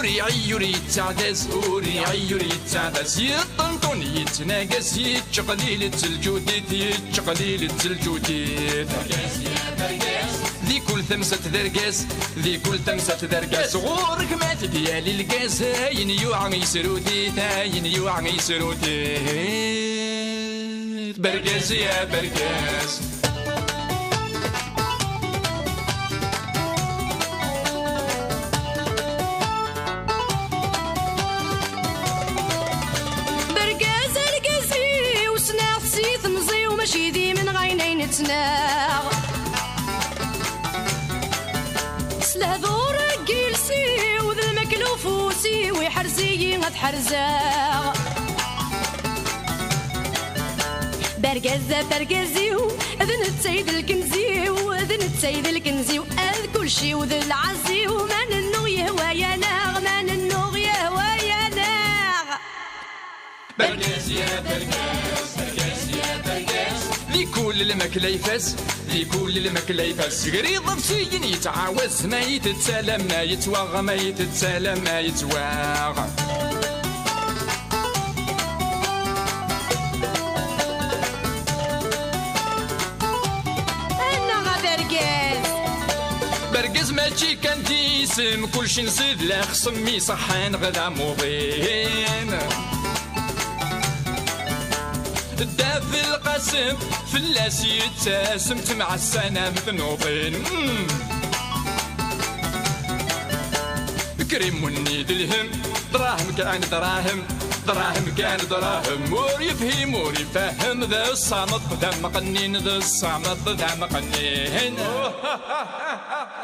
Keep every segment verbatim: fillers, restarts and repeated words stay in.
Iɛeyyu ur yettaɛdaz, ur iɛeyyu ur yettaɛdaz. Yeṭṭenṭun yettnagas, yettqelil-itt lǧudit, yettqelil-itt lǧudit. Di kul tamsalt d argaz, di kul tamsalt d argaz. Ɣur-k ma t-id-yali lgaz, ayen yuɛa yesrut-it, ayen yuɛa yesrut-it. Bergaz ya bergaz. Bergaz argaz-iw, ssneɣ-t si temẓi-w, mačči d imenɣayen ay nettnaɣ. S lehdur n yiles-iw d lmakla ufus-iw, iḥrez-iyi ad ḥerzeɣ. Bergaz ɣef argaz-iw, d netta i d lkenz-iw, d netta i d lkenz-iw, ad kulci-w d lɛaz-iw, ma nennuɣ yehwa-yaneɣ, ma nennuɣ yehwa-yaneɣ. Bergaz ya bergaz, bergaz ya bergaz. Di kul lmakla ifaz, di kul lmakla ifaz. Gar iḍebsiyen yettɛawaz, ma yettett alamma yettwaɣ, ma yettett alamma yettwaɣ. Annaɣ a bergaz! Bergaz mačči kan d isem, kulci nzid lexsem, iṣeḥḥan ɣer d amuḍin. Dda Belqasem, fell-as yettasem, ttemɛassan am tnuḍin. Mm. Krimunni d lhem, dṛahem kan dṛahem, dṛahem kan dṛahem. Ur yefhim, ur ifehhem, d ṣṣameṭ d amqennin, d ṣṣameṭ d amqennin.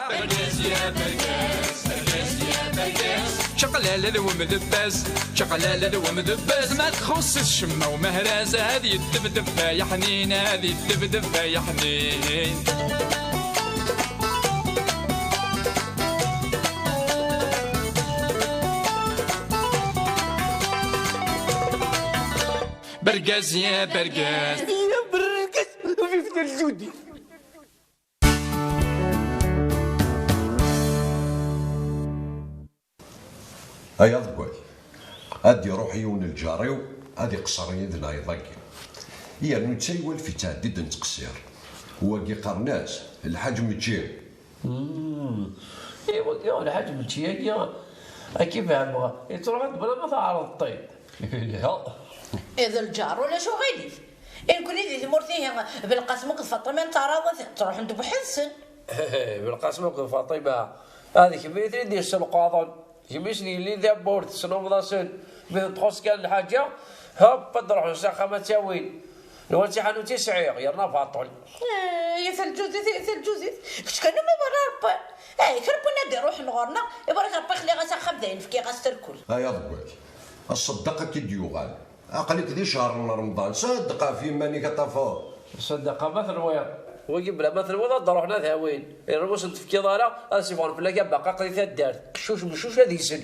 Bergaz ya bergaz, bergaz ya bergaz. Čaqlala d wemdebbaz, čaqlala d wemdebbaz. Ma txuṣṣ-it ccemma umehraz, ad yeddebdeb ay aḥnin, ad yeddebdeb ay aḥnin. Bergaz ya bergaz. Ya bergaz, vive le Judi. Ay aḍeggal, ad d-iruḥ yiwen n lǧar-iw, ad iqeṣṣer yid-neɣ iḍ-agi. Yernu netta iwalef yettɛeddi-d nettqeṣṣir. Wagi qqaren-as Lḥaǧ Mečči. Mm. I wagi Lḥaǧ Mečči-agi, akka i fehmeɣ, yettruḥ-d bla ma tɛerḍeḍ-t-id. Yelha. I d lǧar, ulac uɣilif. I nekkni di tmurt-ihi, Belqasem akked Faṭima nettɛaraḍ-it, ttruḥen-d buḥd-sen. Belqasem akked Faṭima, ad kemm i ten-id-yesselqaḍen. Kemm i sen-yellin tawwurt, tesnumeḍ-asen. Mi ten-txuṣṣ kan lḥaǧa, hop, ad d-ruḥen s axxam ad tt-awin. Nwan d taḥanut i sɛiɣ, yerna baṭel. Eh, ya talǧuzit, ya talǧuzit. Kečč kan umi bara Rebbi. Eh, kra n win ad d-iruḥen ɣur-neɣ, ibarak Rebbi xliɣ-as axxam d ayen fkiɣ-as terkul. Ay aḍeggal, aṣeddeq ad k-id-yuɣal. Aql-ik di ccher n Remḍan, ṣeddeq ɣef yiman-ik ad tafeḍ. Ṣeddeq ma tenwiḍ. Wigi bla ma tenwiḍ ad d-ruḥen ad awin. Yerna ur sen-tefkiḍ ara, ad sibɣen fell-ak abaqa di taddart. Keccuc meccuc ad isel.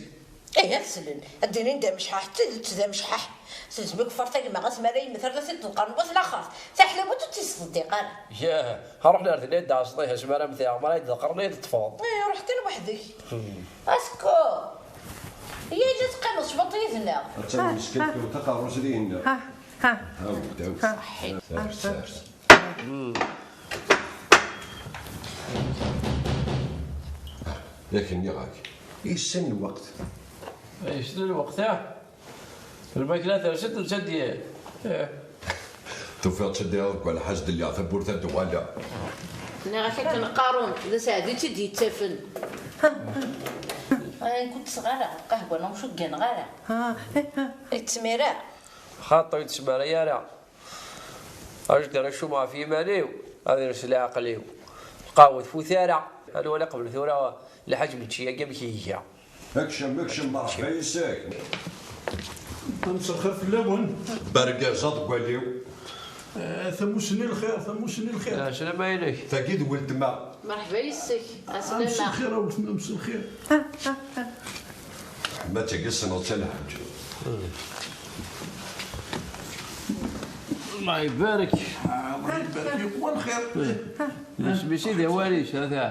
Eh, ad slen. Ad d-inin d amecḥaḥ, d tidet d amecḥaḥ. Tezmekfert a gma, ɣas mi ara yemmet, rnu tiṭ lqern n wat laxert. Taḥlawit ur tt-yeṣdeddiq ara. Yah, ruḥen ar dinna d-ɛeṣṭiha, asmi ara mmteɣ, mi ara yi-d-ḍeqqren ad yi-d-ṭṭfeḍ. Eh, ruḥ kan weḥd-k. Asekku! Yya-d ad teqqimeḍ cwiṭ yid-neɣ. Attan meskint tewwet aqerru-s dihin. Ha, ha. Awd, awd. Ha. Sers, sers. Yak nniɣ-ak, yessen lweqt. Yessen lweqt, ah. Lmakla tersa-d, netta d-, eh. Tufiḍ-tt-id deg walḥaǧ d-lliɣ tawwurt ad d-uɣaleɣ. Nniɣ-ak akken qqaren, d aseɛdi i tt-id-yettafen. Ay, ur tesseɣ ara, lqahwa neɣ ur cugganeɣ ara. Yettmir ara. Xaṭi, ur yettmir ara. Ajdar acum ɣef yiman-iw, ad ires leɛqel-iw. Lqahwa tfut ara. Ad nwali qbel tura lḥaǧ Mečči-agi amek iga. Akcem, akcem, merḥba yes-k. Mselxir fell-awen. Bergaz aḍeggal-iw. Eh, tamussni lxir, tamussni lxir. Eh, sslam-inek. Tagi d weltma. Merḥba yes-k. Ɛeslama. Mselxir a weltma, mselxir. Ma d tagi tessneḍ-tt a Lḥaǧ. Allah ibarek. Ah, Allah ibarek, yeqwa lxir. Isem-is i d awal-is, ata.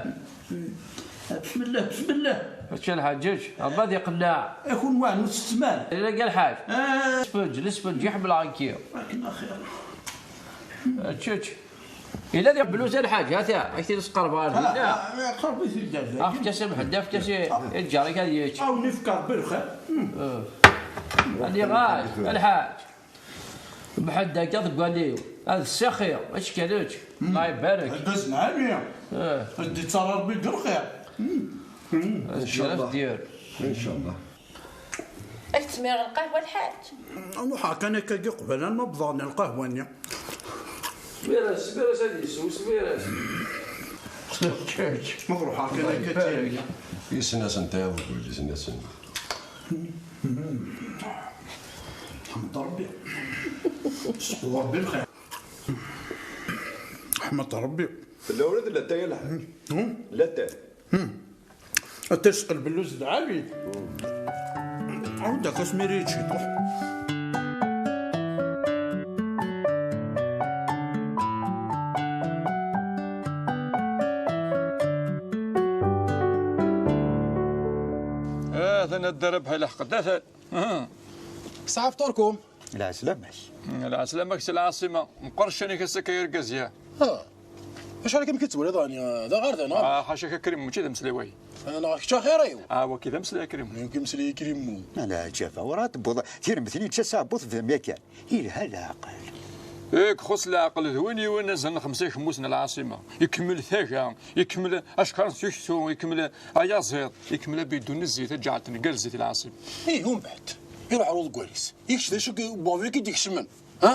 Bismillah, bismillah. Ačča lḥaǧ, ečč. Ṛebbi ad iqenneɛ. Akun waɛnu s ttmal. Ila ga lḥaǧ. Ah. Lesfenǧ, lesfenǧ, iḥemmel ɛekki. Akken axir. Ečč, ečč. Ila di qbel usa lḥaǧ, ha-t-a, ak-t-id-sqerbeɣ ar dinna. Ah, ah, qerb-it-id ar dagi. Afk-as i Mḥend, afk-as i, ah, i lǧar-ik ad yečč. Awen ifk Ṛebbi lxir. Hmm. Ah. Aniɣ-ak, a lḥaǧ. Mḥend akka deg waliw. Ad ssixi, ečč kan ečč. Hmm. Allah ibarek. Argaz lɛali. Eh. Ad d-ittar Ṛebbi deg lxir. Hmm. Hmm. Ad d-yerr, ad d-yerr. Incallah. Ad k-tmireɣ lqahwa lḥaǧ. Ruḥeɣ kan akka qbel ma wwḍeɣ lqahwa-nni. Smir-as, smir-as ad isew, smir-as. Ma ruḥeɣ kan akka tirga. Yessen-asen tayaḍ deg wul, yessen-asen. Ḥmed Ṛebbi. Seqwa Ṛebbi lxir. Ḥmed Ṛebbi. Tella ula d latay a lḥaǧ. Hmm? Latay. Hmm. Ad tesqel bellu zedɛali. Ɛawed-ak asmiri ciṭuḥ. Ah, atan ad d-rabeḥ lḥeqq, atan. Ah. Saɛa fṭurkum. Lɛeslama-k. Lɛeslama-k si lɛaṣima. Meqqer ccan-ik ass-agi ay argaz, ya. Ah. Acḥal akken k-id-twaliḍ, ɛni, d aɣerda, neɣ? Ah, ḥaca-k a Krim, mačči d ameslay wayi. Ah, neɣ kečč axir-iw. Ah, waki d ameslay a Krim. Nekk ameslay a Krim. Ala, Ǧafa, ur ad tewweḍ tirmet-nni d tasaɛbuḍ bdam yakan. Yelha leɛqel. Yak, xus leɛqel d win yiwen azal n xemsa ikemmusen n lɛaṣima. Ikemmel taga, ikemmel acekṛ n tuktu, ikemmel ayaẓiḍ, ikemmel abidun n zzit, aǧaɛet n gar zzit n lɛaṣima. Ih, umbeɛd, iruḥ ɣer uḍeggal-is. Ikcem d acu n webɛuḍ i k-id-ikecmen, ha?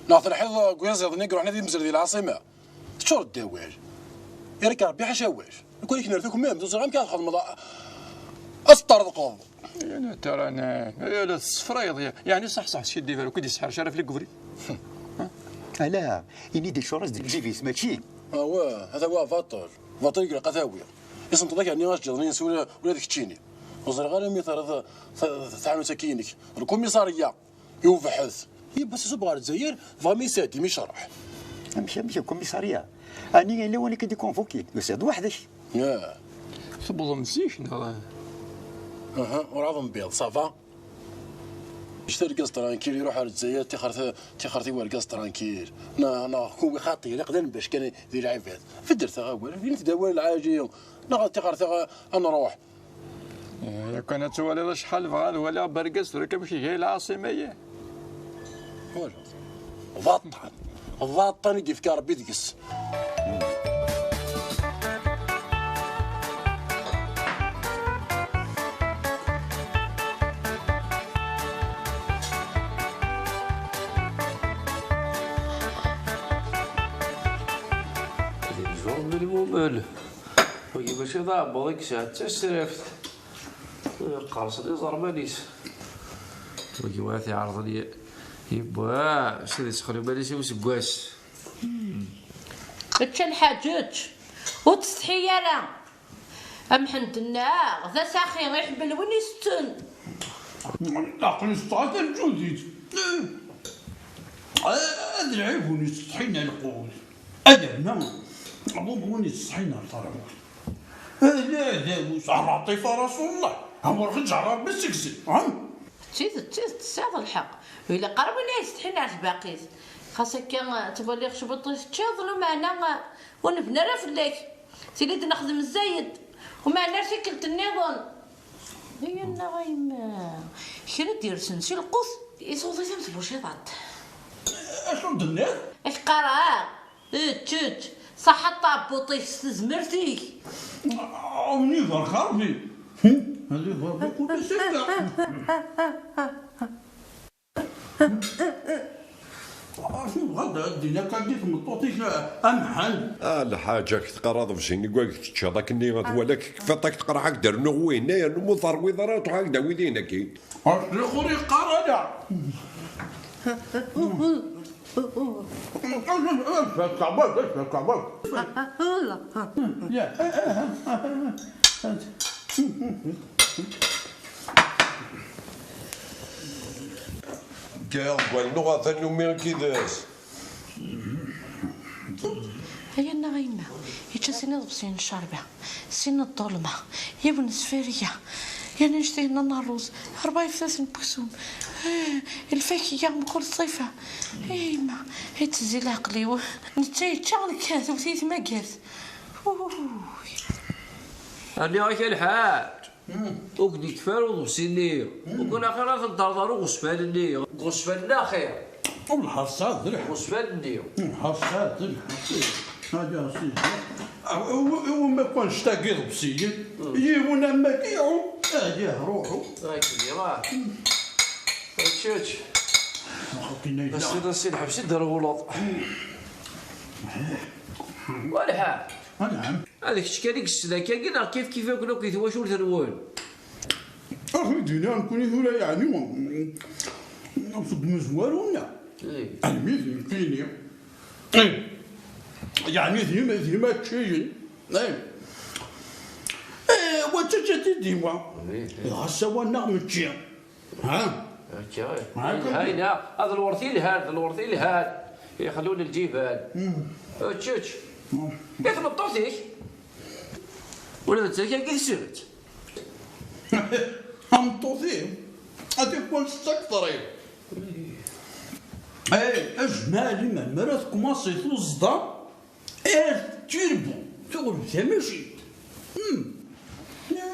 Neɣ telḥiḍ deg uyaziḍ-nni i iruḥen ad imzel di lɛaṣima? Teččureḍ d awal. Irak Ṛebbi ḥaca awal. Nekk ur ak-nerr takemmam, ur ẓriɣ amek ara txedmeḍ a, a teṭṭerḍqeḍ. Ay ala taranan, ay ala tessefrayeḍ, ya-, yeɛni ṣaḥ ṣaḥ skiddib, ur k-id-yesseḥrec ara fell-ak ubrid. Ala, ini-d acuɣer-as deg lǧib-is, mačči? Awah, ata wa baṭel. Baṭel i ilaq ad t-awiɣ. Isenṭeḍ-ak ɛni ajeǧǧiḍ-nni-ines ula, ula d keččini. Ur ẓriɣ ara mi terriḍ ta-, ta-, taḥanut-agi-inek. Lkumiṣarya. Iwbeḥ-it. Yiwwas isub ɣer Lezzayer, dɣa mi yesɛeddi mi icerreḥ. Amek, amek, lkumiṣarya? Ɛni yella win i k-id-ikunvukin? Tusiḍ-d weḥd-k? Yah. Tewwḍem zik, neɣ? Aha, urɛad nbiḍ, ça va? Ǧǧet argaz tranquille, iruḥ ɣer Lezzayer, tixret, tixret i wergaz tranquille. Neɣ, neɣ kunwi xaṭi, ilaq d anbac kan di lɛibad. Beddlet-aɣ awal, init-d awal lɛali, neɣ tixret-aɣ ad nruḥ. Eh, yakan ad twaliḍ acḥal bɣa ad waliɣ bergaz tura amek iga i lɛaṣima-yi. Wala. D aṭṭan. D aṭṭan i d-yefka Ṛebbi deg-s. Di lǧur n lmumel. Wagi mačči d aɛebbuḍ i yesɛa, d tasraft. Qqerṣen iẓerman-is. Wagi wa ad t-iɛerḍen i, i, wa, s ad yessexnu iman-is i useggas. Ečč a lḥaǧ, ečč. Ur ttsetḥi ara. Amḥend-nneɣ d asaxi, iḥemmel win itetten. Aql-i s tɣa tanǧudit. Ad lɛib win isetḥin ar lqut. Ad rna win isetḥin ar taṛbut. Ala, d aɛruf, ar Laṭif, a Rasul Allah. Awer ɣ-iǧǧ Ṛebbi seg-sen, ha? D tidet, d tidet, tesɛiḍ lḥeqq. Ilaq ara win ay isetḥin ar tbaqit. Xas akka, ttwaliɣ cwiṭ i teččiḍ, lameɛna ur nebni ara fell-ak. Tili d-nexdem zzayed, lameɛna ar tikkelt nniḍen. Ay annaɣ a yemma, kra d-yersen si lqut. Iṣuḍ-it am tbuciḍant. Acu d-tenniḍ? Ak qqareɣ. Ečč, ečč, ṣaḥḥa ṭabbuṭ-ik s tezmert-ik. Awen ibarek Ṛebbi. Ad ibarek Ṛebbi kul ass akka. Acu tebɣiḍ ad d-tini akka di tmeṭṭut-ik, a Mḥend? A lḥaǧ, ak teqqar aḍebsi-nni deg wag teččiḍ akkenni ad twalak kfiṭ ak teqreḥ ak d-rnuɣ winna yernu mu terwiḍ ara truḥ ak d-awi din akkin. Aslix ur iqqar ara. Deg wallen uɣatan n umiɣ-ik ides. Ay annaɣ a yemma, ičča sin iḍebsiyen n ccerba, s Sin n ṭṭulma, yiwen n sfirya, yan anect-a n ṛṛuz, ṛebɛa yeftasen n uksum, eh, lfakya mkul ṣṣifa. Eh, yemma, ittezzi leɛqel-iw. Netta yečča, nekk tewwet-iyi tmagart. Uhuy. Rniɣ-ak a lḥaǧ. Ur k-d-yekfi ara uḍebsi-nni. Ukan axir ad ten-terreḍ ɣer uɣezfan-nni. Deg uɣezfan-nni axir. Wellah tesɛiḍ lḥeqq. Uɣezfan-nni. Wellah tesɛiḍ lḥeqq. Aya sidi. Iwumi akk annect-agi iḍebsiyen? Yiwen am wagi iɛum. Aya ruḥu. Akken iruḥ. Ččečč. Akken ay d-, ass-a, ass-a lḥebs i d-trewleḍ. Walḥa. Anɛam. Ad kečč kan i yessen akkagi neɣ kif kif akk akk i twacult-nwen? Ax mi d-iniɣ nekkni tura yeɛni seg umezwaru-nneɣ. Eh. Almi d nekkini. Eh. Yeɛni d yim-, d yimacciyen. Eh. Eh, wa d taǧǧalt i d-iwa. Eh, eh. Ɣas awa-nneɣ mečči. Ha? Akka. Ha, yelha, yelha. Ad lwert yelhan, d lwert yelhan. Yexlun lǧiban. Mm. Ečč, ečč. Mm. I tmeṭṭut-ik? Ula d nettat kan i tessut. Tameṭṭut-iw, ad tikwal tettakteṛ-iw. Eh, ajmal iman mi ara tkumaṣi tuẓda, ar tirbu, tuɣreb tamacint. Hmm. Ya,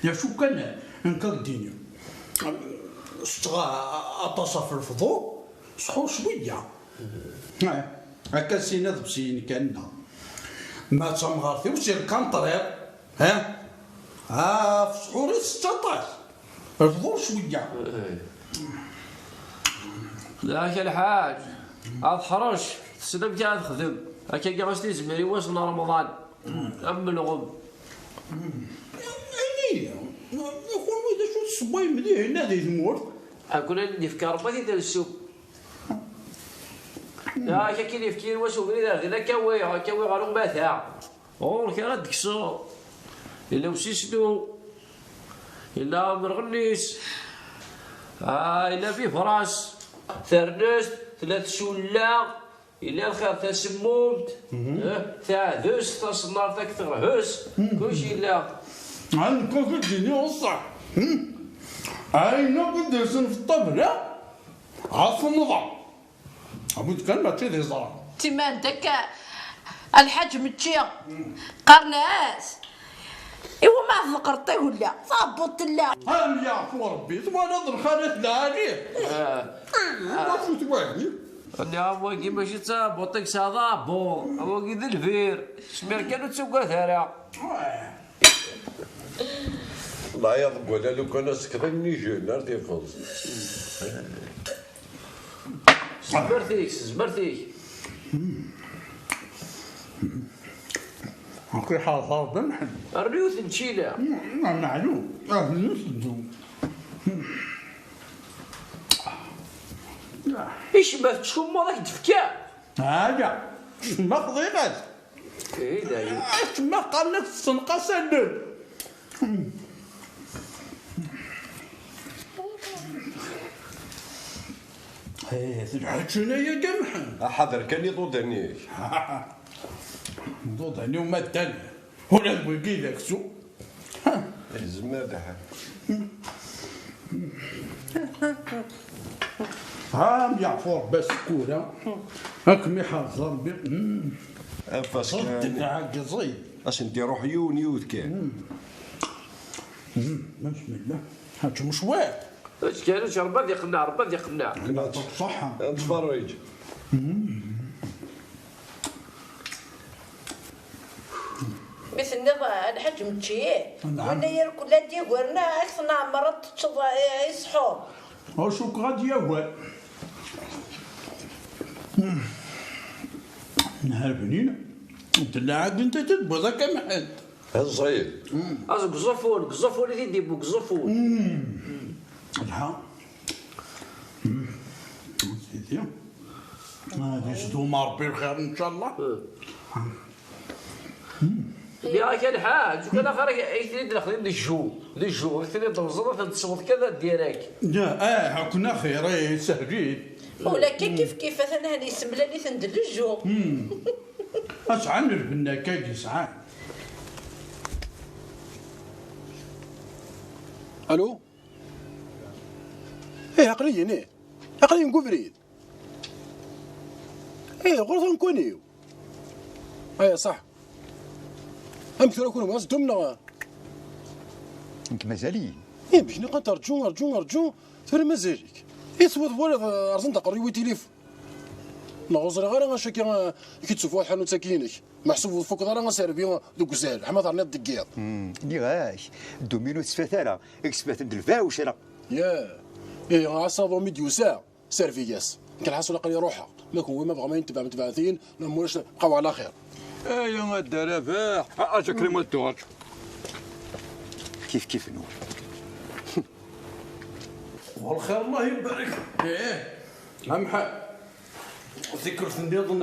ya, acu kan, nekk ad d-iniɣ. Setteɣ aṭas ɣef lefḍur, sḥur cwiya. Eh, akka sin iḍebsiyen kan, neɣ ma d tamɣart-iw, si lkanṭriḍ, eh? Ah, ɣef sḥur-is tečča aṭas. Lefḍur cwiya. Yak a lḥaǧ, ad teḥrec, tessen amek ara texdem. Akkagi as-tizmir i wass n Remḍan. Am ulɣem. Ini-yi, kunwi d acu tessewwayem dihin di tmurt? Akk ayen d-ifka Rebbi ad t-id-nesseww. Yak akken yefki yiwen wass ubrid ar din, akka awi, akka awi ɣer umata. Ɣur-k ara d-tekkseḍ. Yella usisnu, yella amerɣennis, ah, yella bibras, ternest, tella tsulla, yella lxir tasemmumt, eh, taɛdest, taṣennart akked teɣhest, kullec yella. Ɛni nekk ad d-iniɣ ṣṣeḥ? Hmm? Ayen akk i d-yersen ɣef ṭṭabla, ɣef umḍan. Abud kan mačči d iẓra. Timan d akka, a lḥaǧ Mečči, qqaren-as, iwumi tḍeqqreḍ tagella? Taɛebbuḍt tella. Am yeɛfu Rebbi, twalaḍ lxalat lɛali. Ah. Wacu twagi? Nniɣ-am wagi mačči d taɛebbuḍt i yesɛa, d aɛebbuḍ. Wagi d lbir. Smir kan ur ttugad ara. Lɛiyaḍ deg wala lukan asekḍi n ijel ar tifeẓ. S tezmert-ik, s tezmert-ik. Aqi ḥerḥer d amḥen. Rnu yiwet n tčila. Meɛlum, rnu teddu. Icemma tettcummuḍ ak-d-fkiɣ. Ala, ccemma xḍiɣ-as. Ihi dayen. Ccemma qqaren-as tessenqas allen. Eh, telha tcuna-agi a Mḥend. Aḥader kan iḍudan-ik. Iḍudan-iw ma ddan. Ula d wigi d aksum. Yezmer lḥal. Ha, am yeɛfu Rebbi asekkura. Ad kem-iḥrez Rebbi. Afas kan. Ẓid deg ɛagẓi. Ad sent-iruḥ yiwen yiwet kan. Bismillah. Ečč cwiṭ. Ečč kan, ečč, Rebbi ad iqenneɛ, Rebbi ad iqenneɛ. Ad tṣeḥḥa. Ad tferreǧ. Mi tenniḍ a lḥaǧ Mečči, nɛam. Winna irkul ad d-yagaren, ad k-tneɛmer ad teččeḍ, eh, i ṣṣḥur. Ur cukkeɣ ad d-yagar. Nhar bnin, tella ɛad anta tedwiḍ akka Mḥend. Ẓid. Aẓ deg uẓeffun, deg uẓeffun i t-id-yewwi, deg uẓeffun. Lha. Sidi. Ad yesdum Rebbi lxir, ncallah. Nniɣ-ak a lḥaǧ, ukan axir ay ten-id-nexdim d jju, d jju, ay ten-id-nẓeḍ, ad ten-tesweḍ kan ad d-yerr-ak. Ya, ah, akken axir, eh, sehlit. Ula kan kif kif, atan ahan yessemlal-iten-d lejju. Asɛan lbenna akka i yesɛan. Allô? Ih, aql-iyi-n, ih. Aql-iyi-n deg ubrid. Ih, ɣur-t umkan-iw. Aya, ṣaḥ. Amek tura kunwi, ad teddum neɣ? Nekk mazal-iyi. Ih, bikni qqant rǧu, rǧu, rǧu. Tura mazal-ik. Ih, tewweḍ wara, rẓen-d aqerru-iw i tilifun. Neɣ ur ẓriɣ ara acu akka, eh, i k-id-tufa tḥanut-agi-inek. Meḥsub ur tfukeḍ ara aserbi deg uzal, ḥma terniḍ deg yiḍ. Hmm, nniɣ-ak, dduminu ur tecfat ara, i yesbaten d lbawcra. Ya, ihi, ɛas aḍum i d-yusa, serbi-yas. Nekk lḥaṣul aql-i ruḥeɣ. Ma kunwi ma bɣam ayen tebɛem tebɛet-iyi, ma ulac, bqaw ɛla xir. Aya a Dda Rabaḥ, a, aǧa Krim ad d-tuɣal. Kif kif nwen. Welxir, Allah ibarek. Ih, amḥal. Tikkelt nniḍen,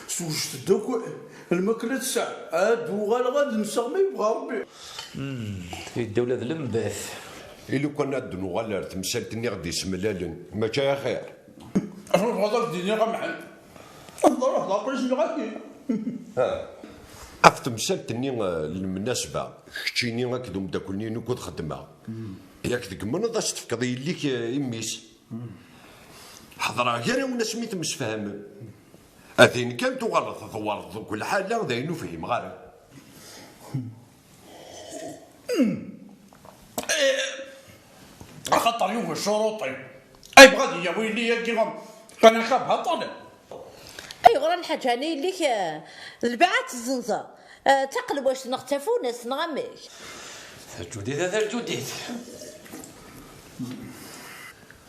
swejdet-d akk lmakla tesɛa. Ad uɣaleɣ ad nseɣ ma yebɣa Rebbi. Hmm, yedda ula d lembat. I lukan ad d-nuɣal ar temsalt-nni ɣ-d-isemlalen, mačči axir? Acu tebɣiḍ ad d-iniɣ a Mḥend? Hḍer, hḍer, aql-i selleɣ-ak-id. Ha. Ɣef temsalt-nni, eh, n lemnasba, keččini akked umeddakel-nni akk ad xeddmeɣ. Yak tgemneḍ ad s-tefkeḍ i yelli-k, eh, i mmi-s. Ḥeḍreɣ gar-awen asmi temsefhamem. A din kan tuɣaleḍ tḍewreḍ deg lḥala d ayen ur fhimeɣ ara. Axaṭer yugi ccuruṭ-iw. Ay bɣa ad yawi yelli-agi, kan akka baṭel. Ayɣer a lḥaǧ, ɛni yelli-k, eh, d lbiɛa ad tezzenzeḍ? Eh, d taqelwact neɣ d tafunast neɣ amek? Tarǧudit a tarǧudit.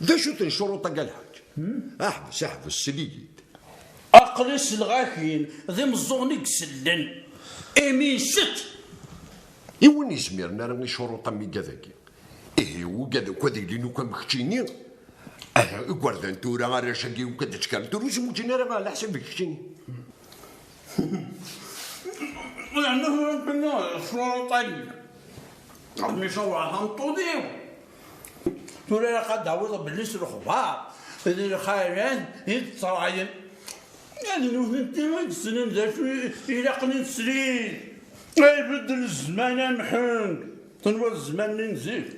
D acu-ten ccuruṭ-agi a lḥaǧ? Aḥbes, aḥbes, sel-iyi-d. Aql-i selleɣ-ak-in, d imeẓẓuɣen i isellen. Imi isett. I win yezmiren ara i ccuruṭ am igad-agi? Ihi, ugad akk ad ilin akk am keččini. Aha, igerdan tura, arrac-agi akk ad d-ttkalen, tura ur zewǧen ara ɛla ḥsab keččini. Yeɛni tura kunna ccuruṭ-agi. Mi cawɛeɣ tameṭṭut-iw. Tura ilaq ad d-tawiḍ belli s lexbar, d lxayan i d-ttrayen. Ad nutenti i yessnen d acu i ilaqen i teslit. Ay ibeddel zzman a Mḥend. Tenwiḍ zzman-nni n zik?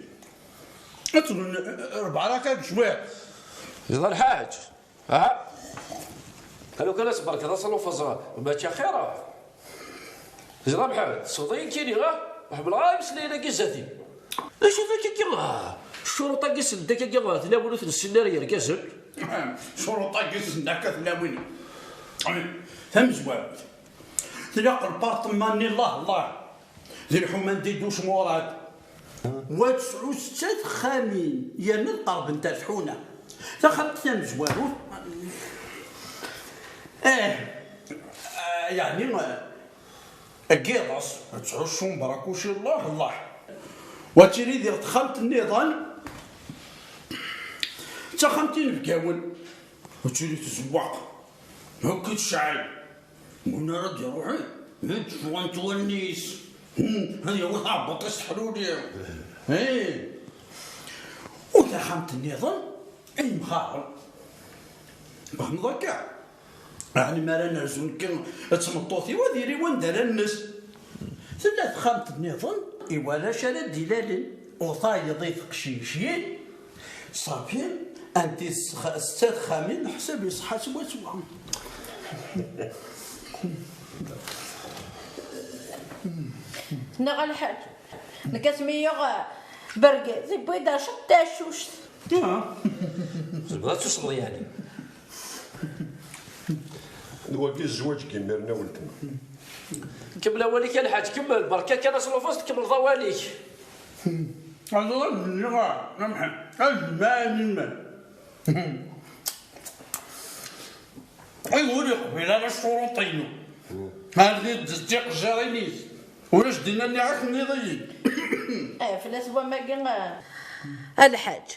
Ad tgun rebɛa raka deg cwiṭ. Yeẓra lḥaǧ. Ha? Alo kan ad tbarkeḍ asalufaẓ mačči axir. Yeẓra Mḥend, tesweḍ-iyi kini, ha? Ur ḥemmleɣ ara imeslayen-agi zdat-i. D acu d akka-agi, ha? Ccuruṭ-agi seld akka-agi, tlawin ur ten-ssinen ara yergazen. Ccuruṭ-agi seld akka tlawin. Tamezwarut. Tlaq lparṭman-nni Allah Allah. Di lḥuma n Diduc Murad. Wa tesɛu setta texxamin, yerna qerbent ar tḥuna. Taxxamt tamezwarut, eh, eh, yeɛni, eh, n yiḍes, ad tɛuccum barakuci, Allah, Allah. Wa tili diɣ texxamt nniḍen, d taxxamt inebgawen. Wa tili tzewwaq, akk i tecɛel. Win ara d-iruḥen, ad d-ffɣent wallen-is. Hmm, ad yawi taɛebbuḍt-is teḥluli. Ih. U taxxamt nniḍen, ay mxaren. Tfehmeḍ akka? Ɛni mi ara nerzu nekk d tmeṭṭut-iw, ad yili wanda ara nnes? Tella texxamt nniḍen i warrac ara d-ilalen, u tayeḍ i teqcicin. Ṣafi, anti s-, s-, setta texxamin, ḥsab iṣeḥḥa swaswa. Neɣ a lḥaǧ, nekk asmi yuɣ, eh, bergaz, yewwi-d acu d tacuct. Ah. Tebɣa ad tusleḍ yeɛni? D wagi zzwaǧ n yimir-nni a weltma. Kemmel awal-ik a lḥaǧ, kemmel, berka kan asluffeẓ, tkemmleḍ awal-ik. Aẓra d-nniɣ a Mḥend, ad jemɛen iman. Ay ur yeqbil ara ccuruṭ-inu. Ar d tiqejjirin-is. Ulac dinna nniɣ-ak nniḍ-iyi. Eh, fell-as wamagi, eh, a lḥaǧ.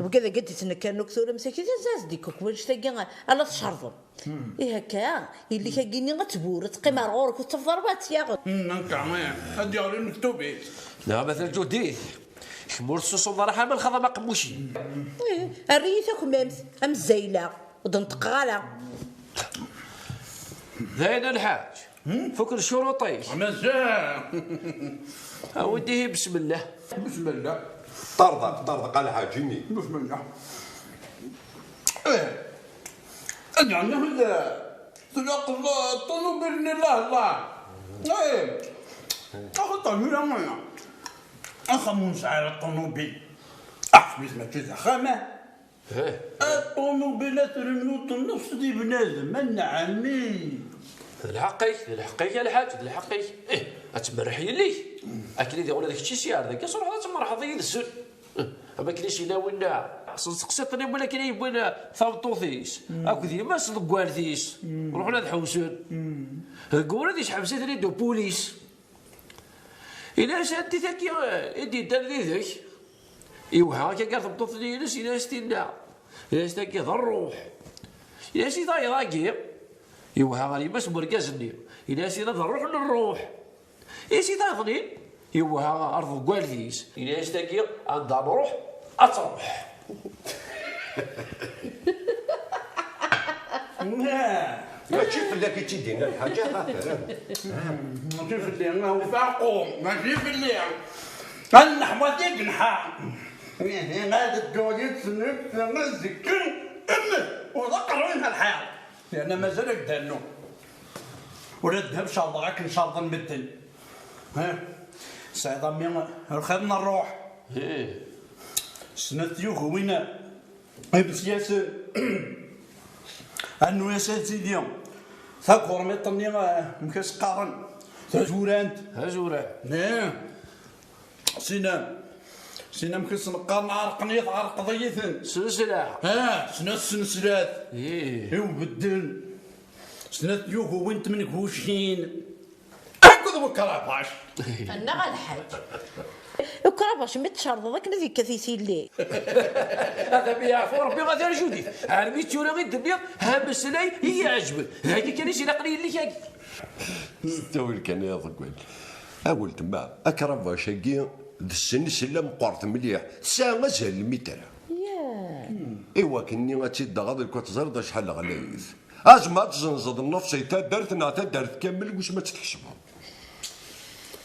Wigad-agi d-ittnekkaren akk tura msakit, ad as-d-ikuk wanect-agi, ala tcerḍem. Ih akka, yelli-k-agi-nni ad tbur, ad teqqim ar ɣur-k, ur tettafeḍ ara ma ad tt-yaɣ. Hmm, akka, eh, ad d-yeɣli lmektub-is. Neɣ ma tarǧudit, kemm ur tessusumeḍ ara ḥamal xaḍ am aqemmuc-im. Ih, err-iyi takmamt, am zzayla, ur d-neṭṭqeɣ ara. D ayen a lḥaǧ, fukken ccuruṭ-ik. Mazal. Awi-d ihi, besmellah. Besmellah. Ṭṭerḍeq, ṭṭerḍeq a lḥaǧ, ini. Bismillah. Ih. Ad yeɛni tlaqeḍ ṭṭunubil-nni, llah, llah. Ih. Axaṭer mi ara axxam ur nesɛi ara ṭṭunubil. Aḥseb-it mačči d axxam, ah. Ih. Ṭṭunubil ad trennu ṭṭnefs di bnadem, a nneɛmi. D lḥeqq-ik, d lḥeqq-ik a lḥaǧ, d lḥeqq-ik. Ih, ad tmerreḥ yelli-k. Akken i d ula d kečč i s-yeɛreḍ akka, truḥeḍ ad tmerrḥeḍ yid-sen. Am akken i s-yenna winna, s tseqsiṭ-nni win akken i yewwin tameṭṭut-is akked yemma-s tḍeggalt-is, ruḥen ad ḥewsen. Deg wurad iseḥbes-iten-id upulis. Yenna-as: "Anti tagi i d-yeddan didek?" Iwehha akka gar tmeṭṭut-nni-ines, yenna-as: "Tinna." Yenna-as: "Tagi d ṛṛuḥ." Yenna-as: "I tayeḍ-agi?" Iwehha ɣer yemma-s n urgaz-nni, yenna-as: "Tinna d ṛṛuḥ n ṛṛuḥ." Is i tayeḍnin, iwehha ar tḍeggalt-is. Yenna-as: "Tagi, anda nruḥ, ad truḥ." Mačči fell-ak i tt-id-yenna lḥaǧa, xaṭer. Mačči fell-i, a ufaqqu, mačči fell-i. Ad neḥwa tigneḥa. Ihi ad dduɣ yid-sen azekka, emmet, ur d aqerruy n lḥiḍ. Yerna mazal ad d-rnu. Ula d ddheb cerḍeɣ akken cerḍen medden. Ha? Tesɛiḍ a mmi lxiḍ n ṛṛuḥ. Ih. Snat tyugiwin imesyasen. Rnu-yas a sidi tagurmiṭ-nni, eh, amek as-qqaren? Tazurant. Tazurant. Ih. Sina, sina amek i sen-qqaren, ɛerqen-iyi, tɛerqeḍ-iyi-ten. Snesla. Ha, snat sneslat. Ih. I ubedden. Snat tyugiwin n tmengucin. Akked ukrabac. Annaɣ a lḥaǧ. Ukrabac mi t-tcerḍeḍ akken ad yekkat isilli. Ad am yeɛfu Rebbi a Dda Lǧudit. Armi d tura i d-nniɣ, ha ameslay i yi-iɛeǧben. D agi kan i s-ilaqen i yelli-k-agi. S ttawil kan ay aḍeggal. A weltma, akrabac-agi d snesla meqqret mliḥ, tesɛa azal n lmitra. Yak. I wakken-nni ad tt-id-taɣeḍ, lkut teẓriḍ acḥal ɣlayet. Azma ad tzenzeḍ nnefs i taddart neɣ taddart kamel, wissen ma ad tt-tḥesbeḍ.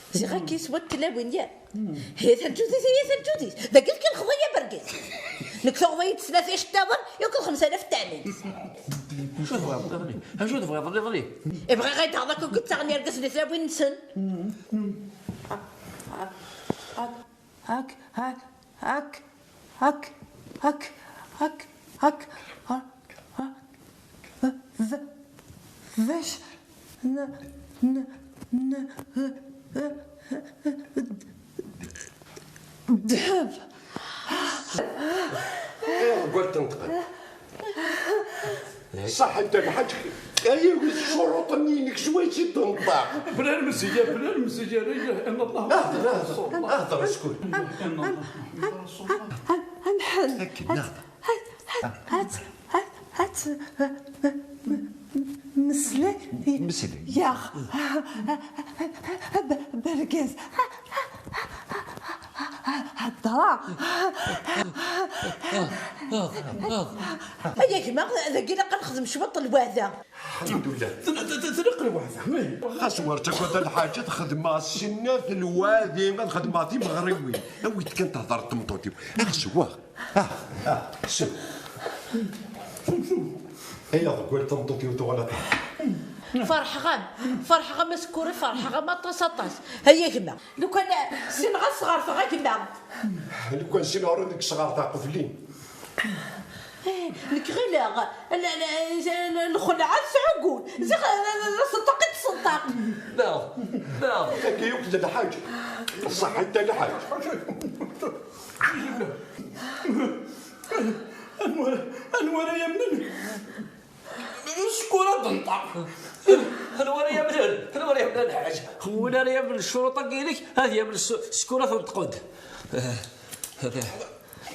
Ziɣ akka yeswa tlawin, ya. Hi taǧǧudit, hi taǧǧudit. Dagi kan xḍi-ya bergaz. Nekk tuɣeḍ-iyi-d snat iceṭṭiḍen, yakk d xemsa alaf ttaɛnin. Acu tebɣiḍ nniḍen-i? Acu tebɣiḍ nniḍen-i? Ibɣiɣ ad d-taɣeḍ akk deg ttaɣen yergazen i tlawin-nsen. Ak, ak, ak, ak, ak, ak, ak, ak, ak, d, d acu? N, n, n, ddheb. Iɣ ggal tenṭqen. Ṣaḥit a lḥaǧ, ay iwet ccuruṭ-nni-inek s wayes i d-tenṭeq. Bla lemzeyya, bla lemzeyya, la ilaha illa Allah. Hder, hder, hder, skul. Amḥend. Akken, hder. Ad, ad, ad, ad, meslay. Meslay. Yaɣ. Bergaz. Hedra. Ay a gma, dagi ilaq ad nexdem cwiṭ n lweɛda. Alḥemdullah. Tlaq lweɛda. Xas ur ttagad a lḥaǧ, ad xedmeɣ snat lwadi, ad xedmeɣ timeɣriwin. Awi-d kan tehder tmeṭṭut-iw. Ax, sweɣ. Ah, ah, sew. Ay aḍeggal, tameṭṭut-iw tuɣal aṭas. Ferḥeɣ-am, ferḥeɣ-am a Sekkuri, ferḥeɣ-am aṭas, aṭas. Ay a gma, lukan ssineɣ ad sɣerteɣ a gma. Lukan ssineɣ ur nekk sɣerteɣ qeflin. Eh, nekk ɣileɣ, l-, l-, l-, lxelɛa tesɛuggun. Ziɣ, d, d, d asenṭaq i d-tsenṭaq. Neɣ, neɣ. Tagi yakk d lḥaǧ. Ṣaḥit a lḥaǧ. Anwa, anwa ara yamnen? Sekkura d-tenṭeq. Anwa ara yamnen? Anwa ara yamnen, lḥaǧ? Win ara yamnen ccuruṭ-agi-inek, ad yamen s-, Sekkura tenṭeq-d.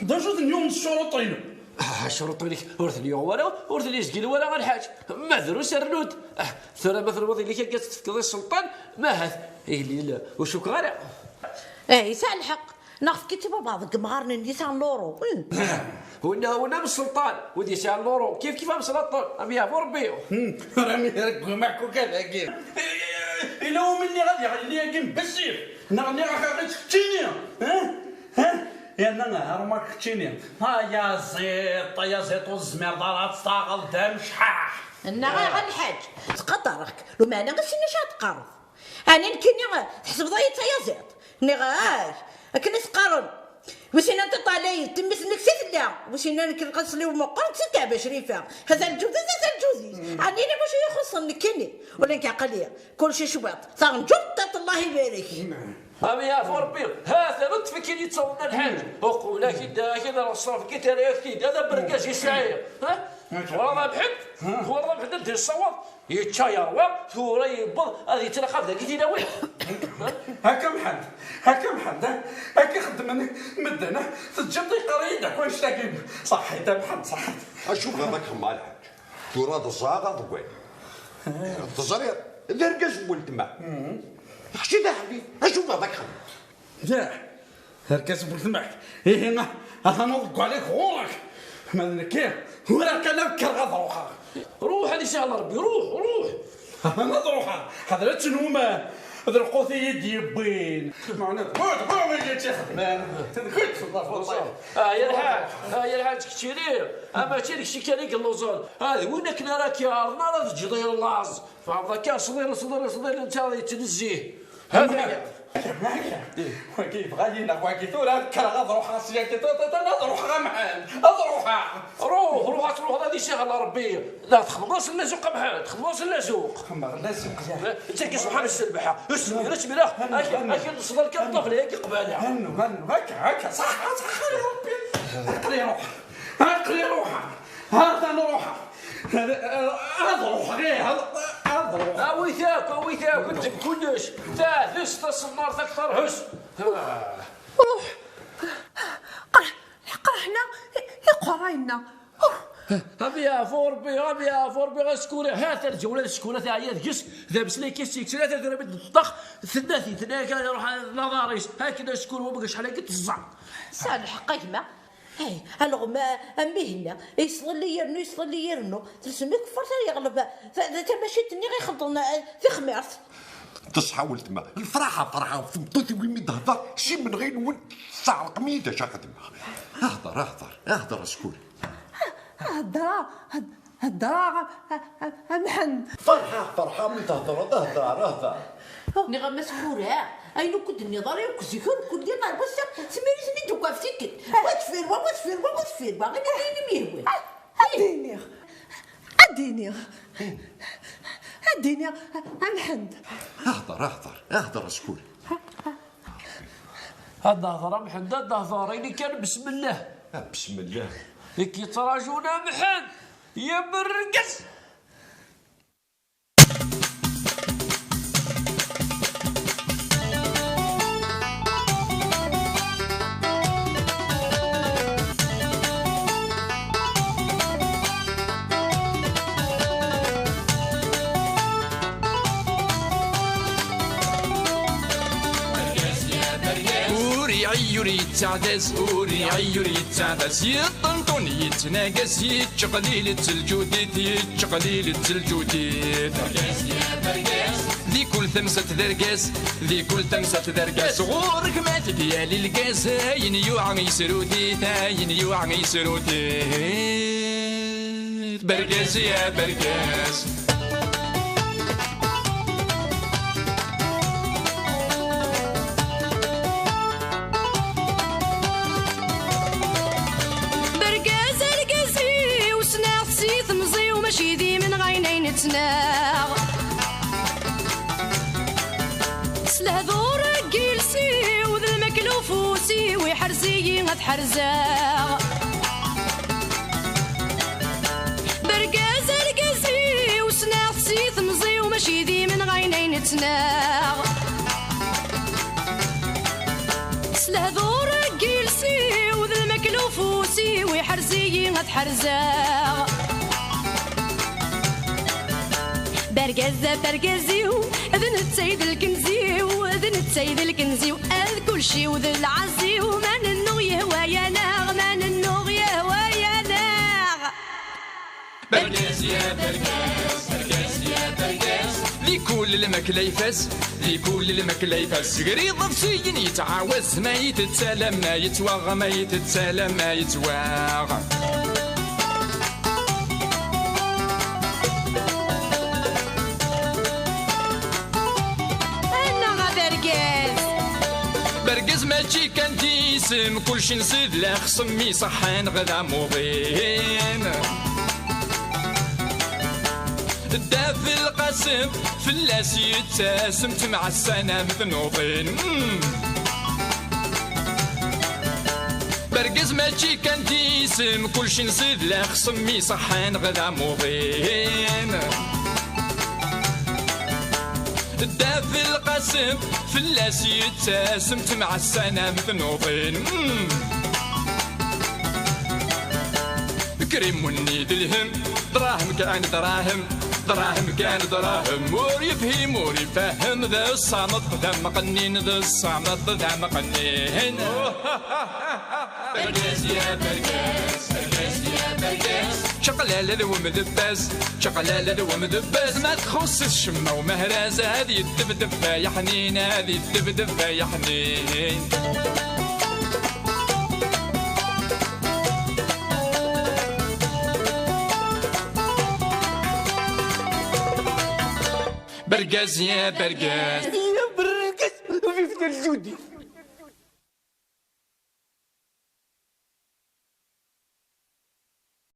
D acu ten-yuɣen s ccuruṭ-inu? Ah, ccuruṭ-inek ur ten-yuɣ wara, ur ten-yezgil wara, a lḥaǧ. Ma drus rnu-d. Ah, tura ma tenwiḍ yelli-k akka tt-tefkeḍ i sselṭan, ma ahat, ihlil, ur cukkeɣ ara. Eh, yesɛa lḥeqq. Neɣ fki-tt i baba deg yemɣaren-nni yesɛan luru. Winna, winna am sselṭan, wid yesɛan luru, kif kif am sselṭan, am yeɛfu Rebbi. Rami deg umaku kadagi. Ila umi nniɣ ad yaɣ yelli-agi n bessif, neɣ nniɣ-ak ad teččini, ha? Ha? Yerna ar ma keččini, ayaziḍ, ayaziḍ, ur tezmireḍ ara ad taɣeḍ d amecḥaḥ. Nnaɣ-ak a lḥaǧ, ttqadareɣ-k, lumeɛna ur ssineɣ acu ad teqqareḍ. Ɛni nekkini tḥesbeḍ-iyi d tayaziḍt? Nniɣ-ak, akken i s-qqaren. Wissen anta ṭṭalay, temmi-s-nnek si tella. Wissen amek lqasli umeqqer si Teɛba Crifa. Hata lǧud-is, hata lǧud-is. Ɛni yella wacu i yi-ixuṣṣen nekkini? Ula nekk aql-i, kulci cwiṭ. Taɣenǧuṭ, ṭaṭ, Allah ibarek. Am yeɛfu Rebbi, ha-t-an ṭṭef akin yettaweḍ Dda Lḥaǧ. Uqul akin, akin ad ṣref gitara-yak-t-id, ad abergaz i sɛiɣ. Ha? Twalaḍ a Mḥend? Twalaḍ a Mḥend anda yessawaḍ? Yečča yerwa, tura yewweḍ ad yettlaqab dagi tilawin. Hakka Mḥend, hakka Mḥend, ha? Akka xeddmen medden, ha? Teǧǧiḍ iqerri-yi-d akk annect-agi. Ṣaḥit a Mḥend, ṣaḥit. Acu bɣiḍ ad k-xedmeɣ a Lḥaǧ? Tura d ẓẓaɣ aḍewwal. Teẓriḍ, d argaz n weltma. Kečč d aḥbib, acu bɣiḍ ad k-xedmeɣ? Dah, argaz n weltma-k. Ihi, atan uḍeggal-ik ɣur-k. Ma d nekki, ur akan ad kkreɣ ad ruḥeɣ. Ruḥ, ad isahel Rebbi, ruḥ, ruḥ. Atan ad ruḥeɣ, ḥader ad tenwum d lqut i yi-d-yewwin. Meɛna d wid, d wid i tt-ixedmen. D wid, d wid. Ah, ya lḥaǧ, ah, ya lḥaǧ, keččini, ah, mačči d kečči kan i yelluẓen. Ah, d win akken ara k-yeɛren ara teǧǧeḍ i laẓ. Tfehmeḍ akka? Sḍil, sḍil, sḍil, netta yettnezzih. Hada ya. Wagi yebɣa-yi neɣ wagi, tura ad kkreɣ ad ruḥeɣ sya, tura, tura, tura, ad ruḥeɣ a Mḥend, ad ruḥeɣ. Ruḥ, ruḥ, ad truḥeḍ ad isahel Rebbi. La txedmeḍ-as llazuq a Mḥend, txedmeḍ-as llazuq. Xemmeɣ llazuq, ya. Ttagi subḥan s lbeḥa. Usmir, usmir, ah, akken, akken nesḍel kan ṭṭabla-agi qbala. Annu, annu, akka, akka, ṣaḥa, ṣaḥa ya Rebbi. Aql-i ruḥeɣ, aql-i ruḥeɣ. Atan ruḥeɣ. Ad, ad ruḥeɣ, ih, ad, ad ruḥeɣ. Awit akk, awit akk, ddem kullec. Taɛdest taṣennart akteṛ hus. Ruḥ. Qerḥ-, qerḥen-aɣ i, iqerray-nneɣ. Am yeɛfu Rebbi, am yeɛfu Rebbi, askuri. Ha-t-a lǧawla n ccekula teɛya deg-s. D ameslay kan s-yekksen, ha-t-a d rrmid n ṭṭax. Tenna-t-id, tenna-yak ad iruḥ d laḍar-is. Akken askuri, wamma acḥal akka teẓẓa. Tesɛa lḥeqq a gma. Hey, alɣem, a, a Mihna, yeṣḍelli yernu, yeṣḍelli yernu. Telsem ikeffart ara yeɣleb, ta-, ta-, tamacint-nni i ixeddmen, a, tixmirt. Teṣḥa weltma. Lferḥ, ferḥeɣ ɣef tmeṭṭut-iw imi d-tehder, s imenɣi-nwen tesɛerqem-iyi-d acu ara xedmeɣ. Hder, hder, hder, askuri. Hder, hder. Hedreɣ a, a, a, a Mḥend. Ferḥeɣ, ferḥeɣ mi thedreḍ, hder, hder. Nniɣ-am askura, ayen ur k-d-tenniḍ ara yakk zik ur k-d-nniɣ ar wass-a, tmirit-nni d-ukaf tikkelt. Wa deffir wa, wa deffir wa, wa deffir wa, imi d ayen i m-yehwan. A, ad d-iniɣ, ad d-iniɣ, ad d-iniɣ a, a Mḥend. Hder, hder, hder, askuri. Ad d-hder a Mḥend, ad d-hder, ini kan besmellah. Ah, besmellah. I k-yettraǧun a Mḥend. Yemrgez! Ur iɛi ur yettaɛdaz, ur iɛi ur yettaɛdaz. Yeṭṭenṭun yettnagas, yettqelil-itt lǧudit, yettqelil-itt lǧudit. Di kul tamsalt d argaz, di kul tamsalt d argaz. Ɣur-k ma tegyal lgaz, ayen yuɛa yesrut-it, ayen yuɛa yesrut-it. Bergaz ya bergaz. Bergaz argaz-iw, ssneɣ-t si temẓi-w, mačči d imenɣayen ay nettnaɣ. S lehdur n yiles-iw d lmakla ufus-iw, iḥrez-iyi ad ḥerzeɣ. Bergaz argaz-iw, ssneɣ-t si temẓi-w, mačči d imenɣayen ay nettnaɣ. S lehdur n yiles-iw d lmakla ufus-iw, iḥrez-iyi ad ḥerzeɣ. Bergaz a bergaz-iw, d netta i d lkenz-iw, d netta i d lkenz-iw, ad kulci-w d lɛaz-iw, ma nennuɣ yehwa-yaneɣ, ma nennuɣ yehwa-yaneɣ. Bergaz ya bergaz, bergaz ya bergaz. Di Kul lmakla ifaz, di kul lmakla ifaz. Zegriḍ ɣef tiyin yettɛawaz, ma yettala ma yettwaɣ, ma yettala ma yettwaɣ. Annaɣ a bergaz! Bergaz mačči kan d isem, kulci nsid la xsem iṣeḥḥan ɣer amuḍin. Dda Belqasem, fell-as yettasem, temɛassanam tnuḍin. Mm. Bergaz mačči kan d isem, kulci nsid la xsem iṣeḥḥan ɣer amuḍin. Dda Belqasem, fell-as yettasem, temɛassanam tnuḍin. Mm. Krimunni d lhem, dṛahem kan dṛahem, dṛahem kan dṛahem. Ur yefhim, ur ifehhem, d ṣṣameṭ d ameqqnin, d ṣṣameṭ d ameqqnin. Bergaz ya bergaz, bergaz ya bergaz. Čaqlala d wemdebbaz, čaqlala d wemdebbaz. Ma txuṣṣ-it ccemma umehraz, ad yeddebdeb ay aḥnin, ad yeddebdeb ay aḥnin. Bergaz ya bergaz. Ya bergaz, vive le Judi.